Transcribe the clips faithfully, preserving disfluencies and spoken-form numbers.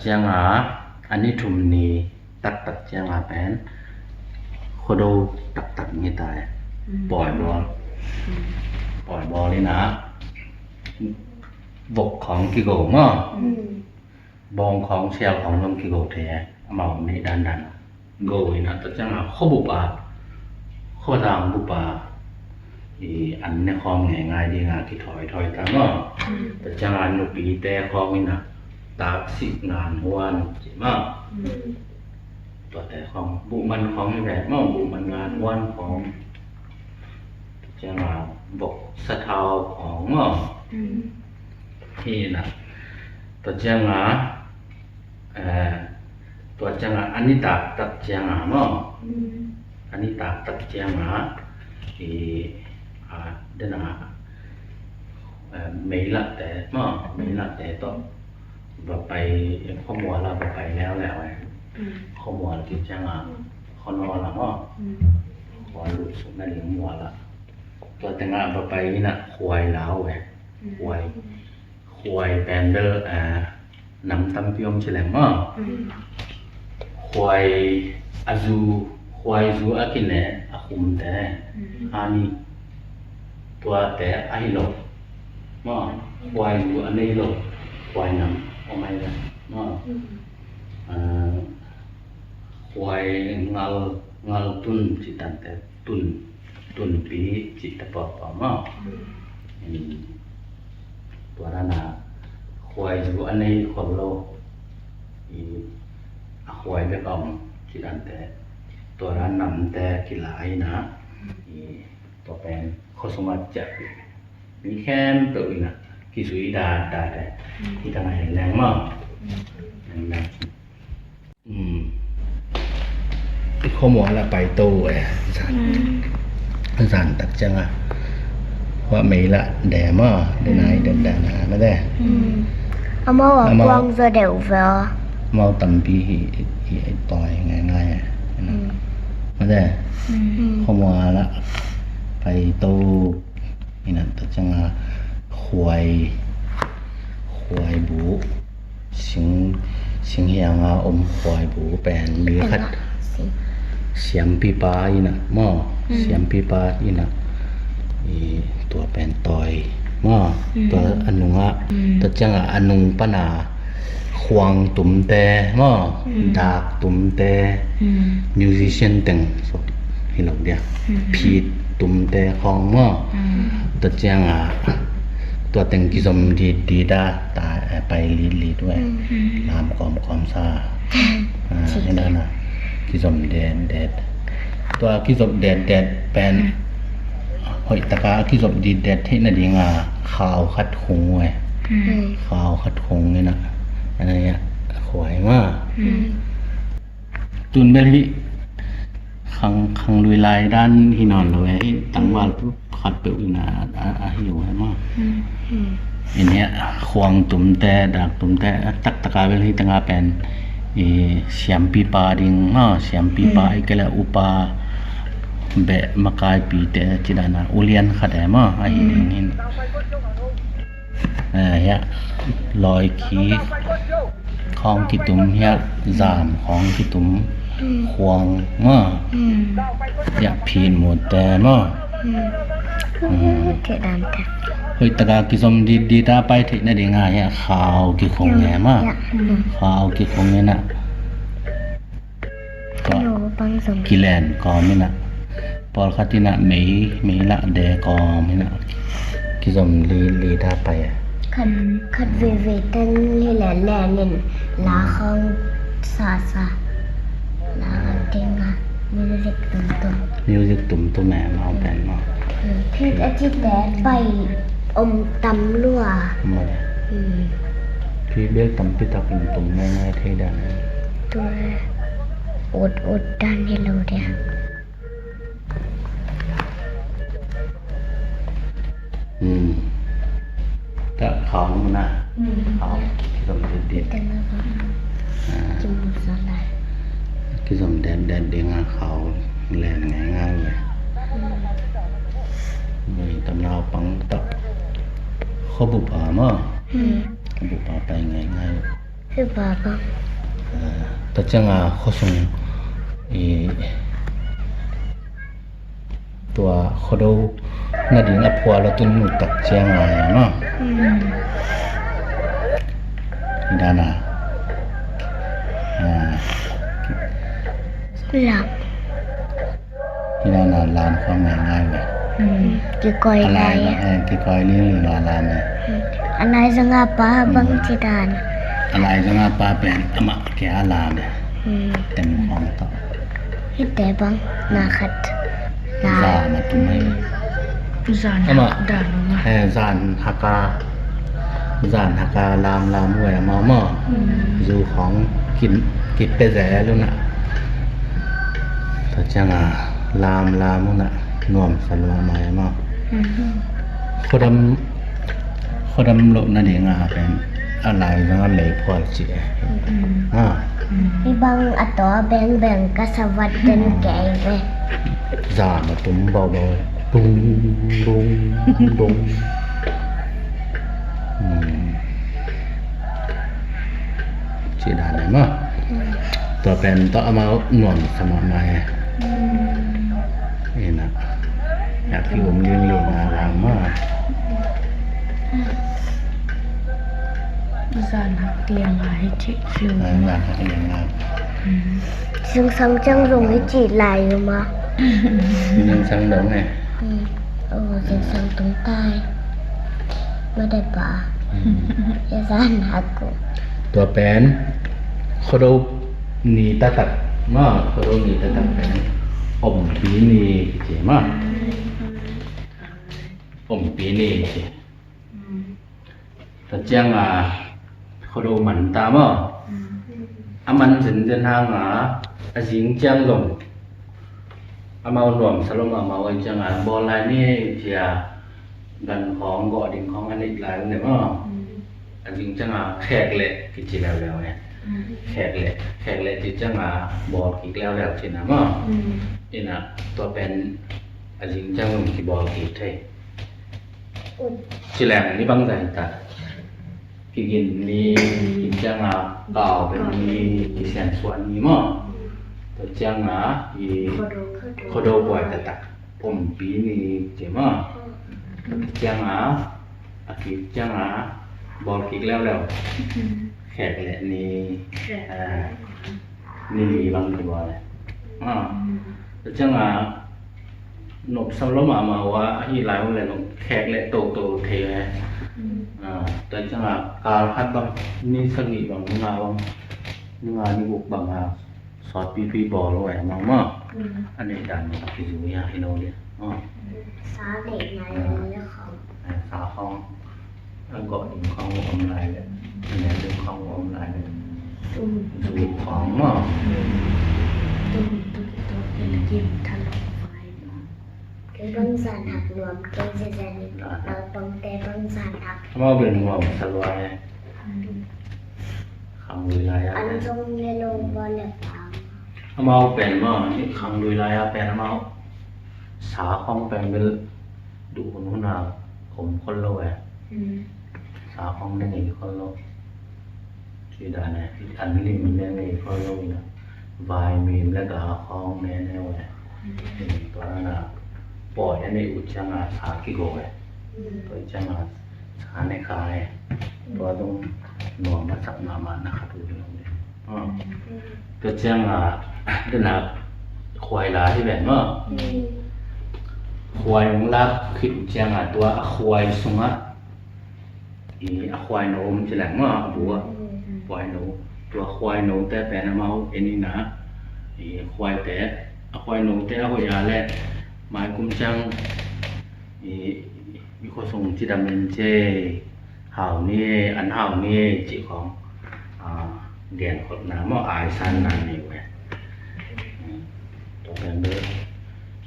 Cianga, a ni thum ni taktak cianga pen khuado taktak ni tai. Pawi bawl. Pawi bawl ina vok khawng kigo maw? Bawng khawng, sial khawng zong kigo thei. Amau neih dandan go ina, tua cianga khuabup a, khuadang bup a i an ne khawm ngeingai dinga kithawithawi ta maw? Tua cianga nupite khawng ina taksik nganhuan ci maw? Tuate khawng buhman khawng hi ve maw? Buhman nganhuan khawng. Tua cianga vok sathau khawng maw? Hi ina, tua cianga, eh, tua cianga a ni taktak cianga maw? A ni taktak cianga i, a, dena, eh, meilahte maw? Meilahte tawh va pai, khuamuala va pai leuleu e. Khuamual kik cianga khuanawla maw? Khua lutsuk nading muala. Tua tenga va pai ina khuai lau e. Khuai, khuai pen bel, eh, nam tampi om ci leng maw? Khuai a zu, khuai zu a kine a khumte, a ni tuate ahi lo maw? Khuai zu a nei lo, khuai nam om ahi leng maw? Ah, khuai ngal, ngal tun ci tante, tun, tunpi ci te pawpaw maw? Tua dana khuai zu a nei khol lo, a khuai bek a om ci tante, tua dan namte kila ina, tua pen khuasung a ciah mi khempeuh ina kizui datdate. Hi tangah en leng maw? En leng. Khuamuala paito e. Zan, zan tak cianga khuah meila de maw? De nai den dana na de. Amau a kuang zaw deuh ve aw. Amau tampi hi, hi, hi pawi ngaingai e. Na de. Khuamuala paito. Ina tua cianga khuai, khuai bu, sing, sing hianga om khuai bu pen mi khat siampipa ina maw? Siampipa ina i tua pen tawi maw? Tua a nunga, tua cianga a nung pana khuang tumte maw? Dak tumte, musician teng hi lo dia. Phit tumte khawng maw? Tua cianga tua teng kizom ditdit a ta, eh, pai litlit uh e. Lam kawmkawm sa. Ah, hi dana kizom detdet. Tua kizom detdet pen hoih taka kizom ditdet theih nadinga khau khat khung uh e. Khau khat khung ina, ana ya khuai ma. Tun bel hi khang, khang lui lai dan hi nawn lo e, hi tangval khat peuh ina a, a hi uh e ma. Ina khuang tumte, dak tumte, a taktaka bel hi tanga pen i siampipa ding ma, siampipa i kele upa beh makaipite ci dana ulian khat e ma, a hi ding hin. Eh, hiah lawiki khawng kitum, hiah zam khawng kitum, khuang ma, hiah phin mute ma. Hoih taka kizom ditdita pai theih nadinga hiah khau kikhung e ma. Khau kikhung ina. Kilen kawm ina, pawlkhat ina mei, mei lah de kawm ina kizom lili ta pai a. Khat, khat veve ten hi le lenin la khawng sasa, la khawng dinga music tumtum. Music tumtum e mau pen mau. Phit a cite pai om tam lua. Phit bel tampi takin tum ngaingai thei dan. Tua ut ut dan hi lo dia. Ta khau na. Khau kizom det det. Kizom det det dinga khau len ngaingai le. Mui tam naupang tak. Khuabup a ma. Khuabup a pai ngaingai. Hi baba. Tua cianga khuasung i tua Khuado nading a phual a tun nutak cianga hi maw? Hi dana. Lam. Hi dana lam khuang ngaingai ve. Kikawi lai. Kikawi lingling a lam e. A lai zanga pa bang ci dan. A lai zanga pa pen amah kia lam e. Tem khuang tawh. Hite bang na khat. Zan a tum mai. Zan hak dan unga. Zan haka. Zan haka lam lam uh e maw maw. Zu khawng kin kipia zel unah. Tua cianga lam lam unah nuamsa luah mai e maw. Khuadam khuadam loh nadinga pen a lai zanga mei phual ci e. Hi bang a taw bengbeng ka savat den kei ve. Zan a tum baubau. Bung bung bung. Ci dan e maw. Tua pen tawh amau nuamsa mahmah e. Ina. Yak ki um lingling a lang maw. Zan hak lianga hi cih fiu. Zan hak lianga. Zingsang ciang zong hi cih lai uh maw. Zingsang dong e. Zingsang tung tai. Made pa. Zan hak uh. Tua pen Khuado ni taktak maw, Khuado ni taktak pen ompi ni kici maw. Ompi ni kici. Tua cianga Khuado man ta maw. A man zenzen hanga a zing ciang zong amau nuamsa lo mahmah uh a, cianga bawl lai ni cia gan khawng gawh ding khawng a neih lai uh ne maw. A zing cianga khek leh kici leuleu ne. Khek leh, khek leh ci cianga bawl kik leuleu cina maw. Ina tua pen a zing ciang zong kibawl kik thei. Cileng ni bangzah hi ta. Kigin ni, kigin cianga kau bek ni, kisiansuah ni maw. Tua cianga i Khuado buai taktak ompi ni ci maw. Tua cianga a kik cianga bawl kik leuleu. Khek leh ni. Ni li bang ni bawl e. Tua cianga nopsa lo mahmah uh a, ahi lai uh le nop khek leh toto thei e. Tua cianga kal khat bang ni sagih bang ni nga bang ni nga ni guk banga sawtpipi bawl uh e mangmah. A neih dan mah a kizui a hi lo le. Sa neih nai lo le khawng. Sa khawng. A gawh ding khawng om lai le, a neu ding khawng om lai le. Zu khawng maw. Kei bang zan hak nuam kei zezen in, naupangte bang zan hak. Amau bel nuam sa lua e. Khanglui lai a pen. An zong le lo bawle pang. Amau pen maw, khanglui lai a pen amau sa khawng pen bel duh hunhun a om khol lo e. Sa khawng ne ngei khol lo. Ci dan e, an lim ne ngei khol lo ina. Vai mim le ga khawng ne ne e. Tua na pawi a neih uh cianga sa kigo e. Tua cianga sa ne kha e. Tua zong nuam a sak mahmah na khat uh hi lo e. Tua cianga dena khuai la hi ven maw. Khuai hong lak khit uh cianga tua a khuai sungah i a khuai no om ci leng maw, a bu ah. Khuai no, tua khuai no te pen amau en ina. I khuai te, a khuai no te a hoih a le mai kum ciang i, i khuasung cidam in ci e. Hau ni, an hau ni cih khawng genkholhna maw, aisanna nei uh e. Tua pen bel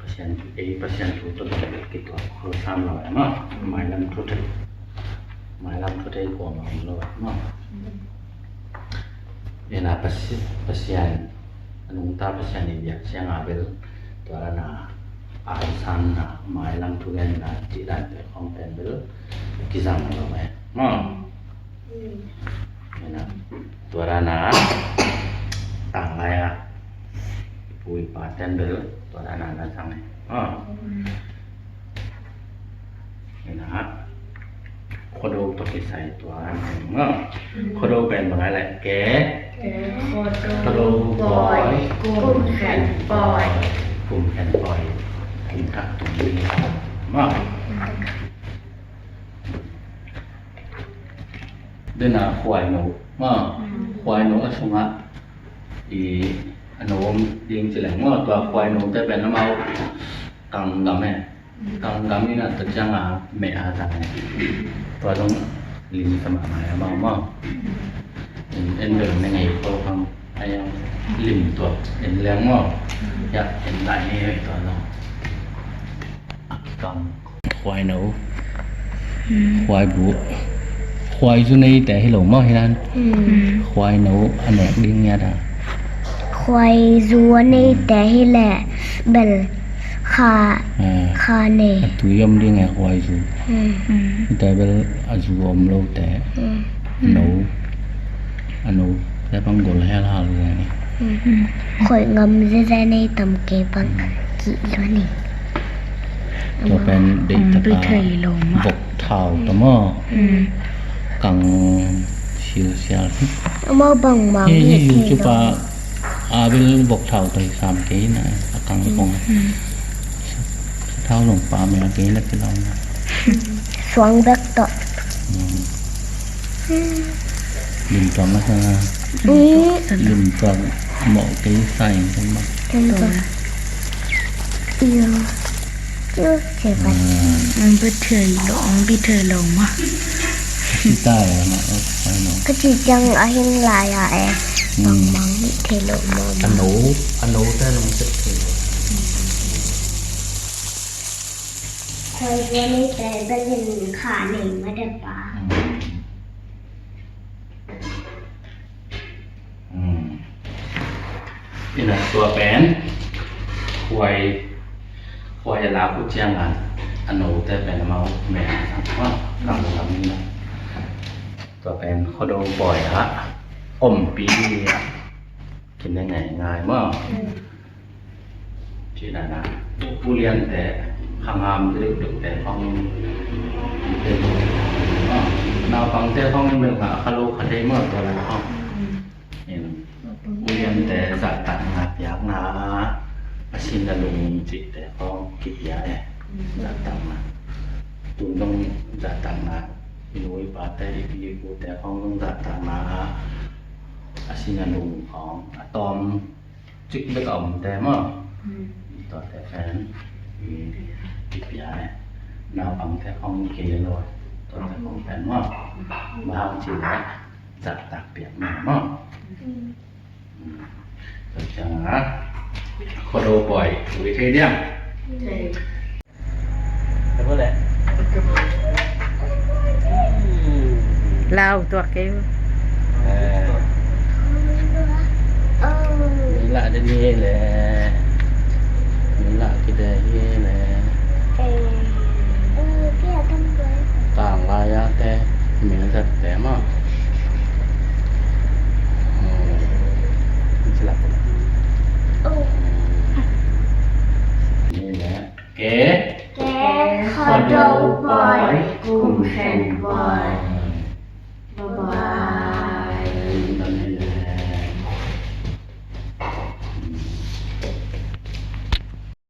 Pasian, ei Pasian thu tawh bel kituak khol sam lo e maw. Mailam thu thei, mailam thu thei kuamah om lo e maw. Ina Pasi-, Pasian a nungta Pasian i biak cianga bel tua lana aisanna, mailam thugenna cih dante khawng pen bel kizang lo e maw. Tua dan a, tanglai a, i pu i pa ten bel tua dan a na zang e. Ah. Ina, Khuado tawh kisai tua dan a, ah. Khuado pen bang a leh ke? Ke, Khuado, Khuado Bawi, Bawi, Kum Khen Pawi. Kum Khen Pawi. Kum thak tung ding a, ah. Dena khuaino, ma, mm, khuaino a sungah i a no om ding ci leng, ma, tua khuaino te pen amau kanggam e. Kanggam ina tua ciang a meh a zang e. Tua zong lim sa mahmah e amau, ma. En, en bel ne ngei ko kang a yang lim tua en leng, ma. Ya, en lai ni tua zong. A kikam. Khuaino. Hmm. Khuaibu. Khuaizu neite hi lo maw hi dan. Hmm. Khuaino a nek ding ngiat a. Khuaizu a neite hi leh bel kha, eh, kha nei. A tui om ding e khuaizu. Hmm. Hite bel a zu om lote. Hmm. No. A no te bang gol hel hal ve ni. Hmm. Khoih ngam zeze nei tam kei bang kih lua ni. Tua pen deih taka vok thau ta maw. Kang sialsial hi. Amau bangmah hi hi hi hi hi hi. A bel vok thau ta hi sam kei na a kang kong. Thau zong pa mel kei na kilawm na. Suang bek tawh. Lim tuak na sa. Lim tuak mawh kei sa in kan mah. Kan mah. Iyo. Iyo, cepat. Ang bithei lo, ang bithei lo mah. Kita ya, ma, oh, ano. Kacicang ahin laya eh. Mang mang bithei lo mah. Ano, ano ta nong set thei lo. Khuai zuan ei te belin kha nei ma de pa. Ina tua pen khuai, khuai a lak uh ciangin a note pen amau meh a sang, kang lam ina. Tua pen Khuado Bawi a ompih a kine ngaingai maw. Cih dan a, Pu Liante, khangam deuhdeuhte khong, naupangte khong in bel ngah kha lo kha thei maw, tua dan khong. Pu Liante zahtakna piakna, a sin a lung cihte khong kipia e. Zahtakna. Tun dong zahtakna, i nu i pate, i pi i pute khong dong zahtakna, a sin a lung khong, a tawm cik bek a omte maw. Tuate pen i, i pia e. Naupangte khong kei lo. Tuate khong pen maw. Bang hang ci leh zahtak piakna maw. Tua ciangin Khuado Bawi ui thei diam. Lau tuak kei. Nila de ni le. Nila kide hi le. Tang la ya te. Min zat te ma. Silap. Ni le. Ke. Ke. Khuado Bawi. Kum Khen Bawi.